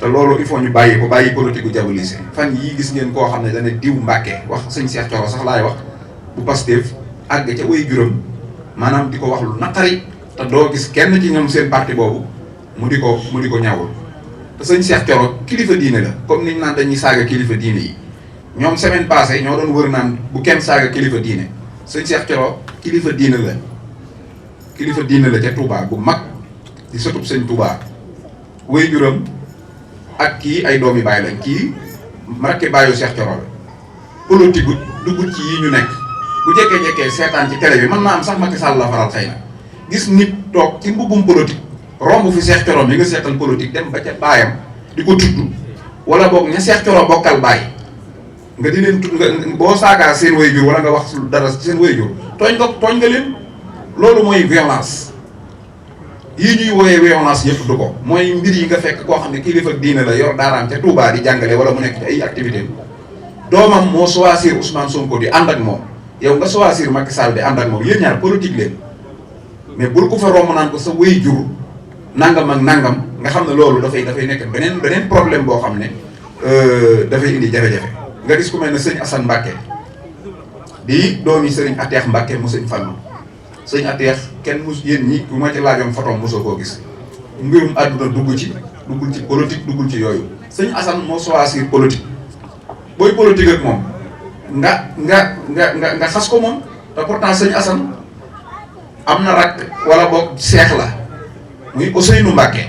te loolu il faut ñu bàyyi ko bàyyi politique gu diabolisé fan yii gis ngeen koo xam ne dana diw Mbàkke wax sëñ Cheikh Thioro sax laay wax bu Pastef àgg ca way juróom maanaam di ko wax lu naqari te doo gis kenn ci ñoom seen parti boobu mu di ko ñawul te sëñ Cheikh Thioro kilifa diine la comme niñ naan dañuy saaga kilifa diine yi ñoom semaine passée ñoo doon wër naan bu kenn saaga kilifa diine sëñ Cheikh Thioro kilifa diine la ca Touba bu mag di sëtub sëñ Touba way juróom ak kii ay doomi baay lañ kii rakke baayu Cheikh Thioro la politique gu dugg ci yi ñu nekk bu jekkee-jekkee seetaan ci télé bi mën naa am sax Macky Sall la faral xëy na gis nit toog ci mbubbum politique romb fi Cheikh Thioro mi nga seetal politique dem ba ca baayam di ko tudd wala boog ña Cheikh Thioro bokkal baay nga di leen tudd nga boo saagaa seen waajur wala nga wax dara seen waajur tooñ nga leen loolu mooy violence yii ñuy wooyee violence yëpp du ko mooy mbir yi nga fekk koo xam ne kilifa diine la yor daaraam ca Touba di jàngale wala mu nekk ci ay activité doomam moo choisir Ousmane Sonko di ànd ak moom yow nga choisir Macky Sall di ànd ak moom yéen ñaar politique leen mais bul ko fa romb naan ko sa wéy jur nangam ak nangam nga xam ne loolu dafay nekk beneen problème boo xam ne dafay indi jafe-jafe nga gis ku mel ne sëñ Assane Mbacke di doomi sëriñ Ateex Mbacke mu sëñ Fallou sëñ Ateex kenn mus yéen ñi bu ma ci laajoon photo mosoo koo gis mbirum àdduna duggul ci politique duggul ci yooyu sëñ Assane moo choisir politique booy politique ak moom nga xas ko moom te pourtant sëñ Assane am na rak wala boog seex la muy Ousseynou Mbacke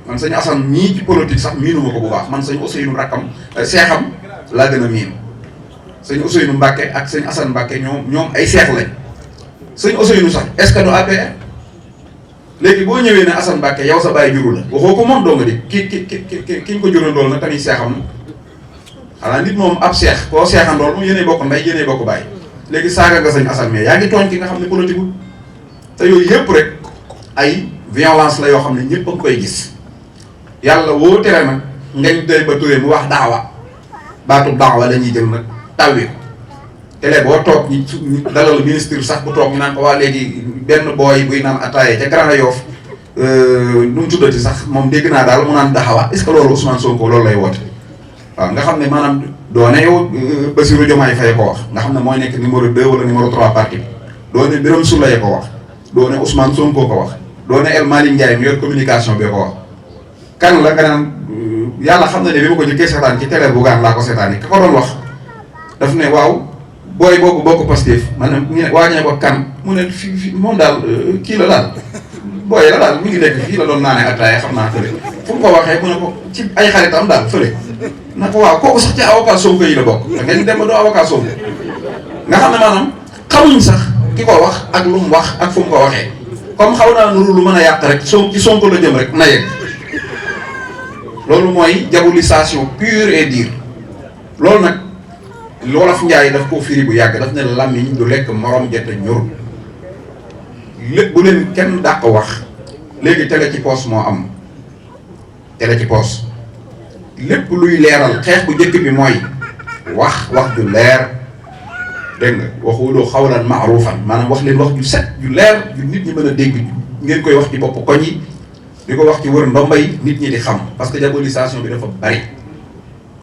man sëñ Assane ñii ci politique sax miinuma ko bu baax man sëñ Ousseynou rakkam seexam laa gën a miin sëñ Ousseynou Mbacke ak sëñ Assane Mbacke ñoom ay seex lañ sëñ Ousseynou sax est-ce que du APR léegi boo ñëwee ne Assane Mbacke yow sa bàyyi juru la waxoo ko moom doo nga di ki ñu ko jurandool nag tamit seexam xanaa nit moom ab seex koo seexandool moom yéenay bokk ndey yéenay bokk bàyyi léegi saaga nga sëñ Assane mais yaa ngi tooñ ki nga xam ne politique ul te yooyu yëpp rek ay violence la yoo xam ne ñëpp a ngi koy gis yàlla woo tere nag ngañ tey ba turee mu wax daawa baatu daawa la ñuy jël nag tawwi ko télé boo toog ñu dalal ministre sax bu toog ñu naan ko waa léegi benn booy buy naan ataaya ca Grand Yoff nu mu tuddati sax moom dégg naa daal mu naan daxawa est-ce que loolu Ousmane Sonko loolu lay woote waaw nga xam ne maanaam doone yow Bassirou Diomaye Faye ko wax nga xam ne mooy nekk numéro 2 wala numéro 3 parti bi doone Birame Souleye ko wax doone Ousmane Sonko ko wax doone El Malick Ndiaye mi yor communication bi ko wax kan la nga naan yàlla xam na ne bi ma ko njëkkee seetaan ci télé Bougane laa ko seetaan yi ka ko doon wax daf ne waaw booy boobu bokk Pastef maanaam waañee ko kan mu ne fi moom daal kii la daal booy la daal mi ngi nekk fii la doon naanee ataaya xam naa fële fu mu ko waxee mu ne ko ci ay xaritam daal fële na ko waaw kooku sax ci avocat Sonko yi la bokk da ngeen dem ba doo avocat Sonko nga xam ne maanaam xamuñ sax ki ko wax ak lu mu wax ak fu mu ko waxee comme xaw naa nuru lu mën a yàq rek ci Sonko la jëm rek na yegg loolu mooy diabolisation pure et dure loolu nag Wolof Njaay daf koo firi bu yàgg daf ne làmmiñ du lekk morom jette ñor lépp bu leen kenn dàq wax léegi télé ci poos moo am télé ci poos lépp luy leeral xeex bu njëkk bi mooy wax ju leer dégg nga waxulu xawlan maarufan maanaam wax leen wax ju set ju leer ju nit ñi mën a dégg ngeen koy wax ci bopp koñ yi di ko wax ci wër ndombay nit ñi di xam parce que diabolisation bi dafa bari